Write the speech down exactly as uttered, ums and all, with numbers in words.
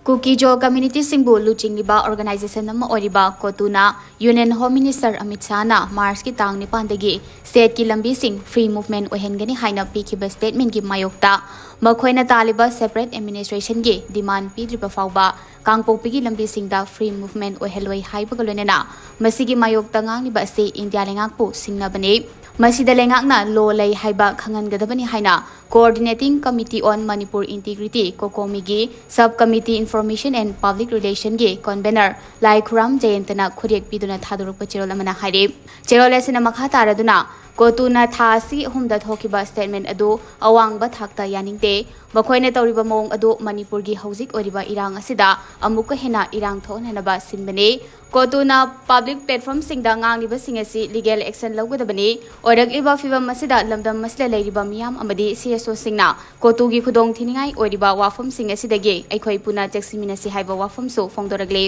ꯀꯨꯀꯤꯖꯣ ꯀꯝꯃ꯭ꯌꯨꯅꯤꯇꯤꯁꯤꯡꯕꯨ ꯂꯨꯆꯤꯡꯂꯤꯕ organisation ꯑꯃ ꯑꯣꯏꯔꯤꯕ ꯀꯣꯇꯨꯅ union home minister Amit ꯁꯥꯍꯅ ꯃꯥꯔꯆꯀꯤ ꯇꯥꯡ ꯅꯤꯄꯥꯟꯗꯒꯤ ꯁ꯭ꯇꯦꯠꯀꯤ ꯂꯝꯕꯤꯁꯤꯡ ꯐ꯭ꯔꯤ ꯃꯨꯚꯃꯦꯟꯠ ꯑꯣꯏꯍꯟꯒꯅꯤ ꯍꯥꯏꯅ ꯄꯤꯈꯤꯕ ꯁ꯭ꯇꯦꯠꯃꯦꯟꯠꯀꯤ ꯃꯥꯌꯣꯛꯇ ꯃꯈꯣꯏꯅ ꯇꯥꯜꯂꯤꯕ ꯁꯦꯄꯔꯦꯠ ꯑꯦꯗꯃꯤꯅꯤꯁꯇ꯭ꯔꯦꯁꯟꯒꯤ ꯗꯤꯃꯥꯟꯗ ꯄꯤꯗ꯭ꯔꯤꯕ ꯐꯥꯎꯕ ꯀꯥꯡꯄꯣꯛꯄꯤꯒꯤ ꯂꯝꯕꯤꯁꯤꯡꯗ ꯐ꯭ꯔꯤ ꯃꯨꯚꯃꯦꯟꯠ ꯑꯣꯏꯍꯜꯂꯣꯏ ꯍꯥꯏꯕꯒ ꯂꯣꯏꯅꯅ ꯃꯁꯤꯒꯤ ꯃꯥꯌꯣꯛꯇ ꯉꯥꯡꯂꯤꯕ ꯑꯁꯤ ꯏꯟꯗꯤꯌꯥ ꯂꯩꯉꯥꯛꯄꯨ ꯁꯤꯡꯅꯕꯅꯤ꯫ ꯃꯁꯤꯗ ꯂꯩꯉꯥꯛꯅ ꯂꯣ ꯂꯩ ꯍꯥꯏꯕ ꯈꯪꯍꯟꯒꯗꯕꯅꯤ ꯍꯥꯏꯅ Coordinating Committee on Manipur Integrity, ꯀꯣꯀꯣꯃꯤꯒꯤ Sub Committee Information and Public Relationꯒꯤ convener ꯂꯥꯏꯈꯨꯔꯥꯝ ꯖꯌꯦꯟꯇꯅ ꯈꯨꯠꯌꯦꯛ ꯄꯤꯗꯨꯅ ꯊꯥꯗꯣꯔꯛꯄ ꯆꯦꯔꯣꯜ ꯑꯃꯅ ꯍꯥꯏꯔꯤ꯫ ꯆꯦꯔꯣꯜ ꯑꯁꯤꯅ ꯃꯈꯥ ꯇꯥꯔꯗꯨꯅ, ꯀꯣꯇꯨꯅ ꯊꯥ ꯑꯁꯤꯒꯤ ꯑꯍꯨꯝꯗ ꯊꯣꯛꯈꯤꯕ ꯁ꯭ꯇꯦꯠꯃꯦꯟꯠ ꯑꯗꯨ ꯑꯋꯥꯡꯕ ꯊꯥꯛꯇ ꯌꯥꯅꯤꯡꯗꯦ꯫ ꯃꯈꯣꯏꯅ ꯇꯧꯔꯤꯕ ꯃꯑꯣꯡ ꯑꯗꯨ ꯃꯅꯤꯄꯨꯔꯒꯤ ꯍꯧꯖꯤꯛ ꯑꯣꯏꯔꯤꯕ ꯏꯔꯥꯡ ꯑꯁꯤꯗ ꯑꯃꯨꯛꯀ ꯍꯦꯟꯅ ꯏꯔꯥꯡ ꯊꯣꯛꯍꯟꯅꯕ ꯁꯤꯟꯕꯅꯤ꯫ ꯀꯣꯇꯨꯅ ꯄꯕ꯭ꯂꯤꯛ ꯄ꯭ꯂꯦꯠꯐꯣꯔꯝꯁꯤꯡꯗ ꯉꯥꯡꯂꯤꯕꯁꯤꯡ ꯑꯁꯤ ꯂꯤꯒꯦꯜ ꯑꯦꯛꯁꯟ ꯂꯧꯒꯗꯕꯅꯤ꯫ ꯑꯣꯏꯔꯛꯂꯤꯕ ꯐꯤꯚꯝ ꯑꯁꯤꯗ ꯂꯝꯗꯝ ꯑꯁꯤꯗ ꯂꯩꯔꯤꯕ ꯃꯤꯌꯥꯝ ꯑꯃꯗꯤ ꯁꯤ ꯑꯦꯁ ꯑꯣꯁꯤꯡꯅ ꯀꯣꯇꯨꯒꯤ ꯈꯨꯗꯣꯡ ꯊꯤꯅꯤꯡꯉꯥꯏ ꯑꯣꯏꯔꯤꯕ ꯋꯥꯐꯝꯁꯤꯡ ꯑꯁꯤꯗꯒꯤ ꯑꯩꯈꯣꯏ ꯄꯨꯟꯅ ꯆꯦꯛꯁꯤꯟꯃꯤꯟꯅꯁꯤ ꯍꯥꯏꯕ ꯋꯥꯐꯝꯁꯨ ꯐꯣꯡꯗꯣꯔꯛꯂꯤ꯫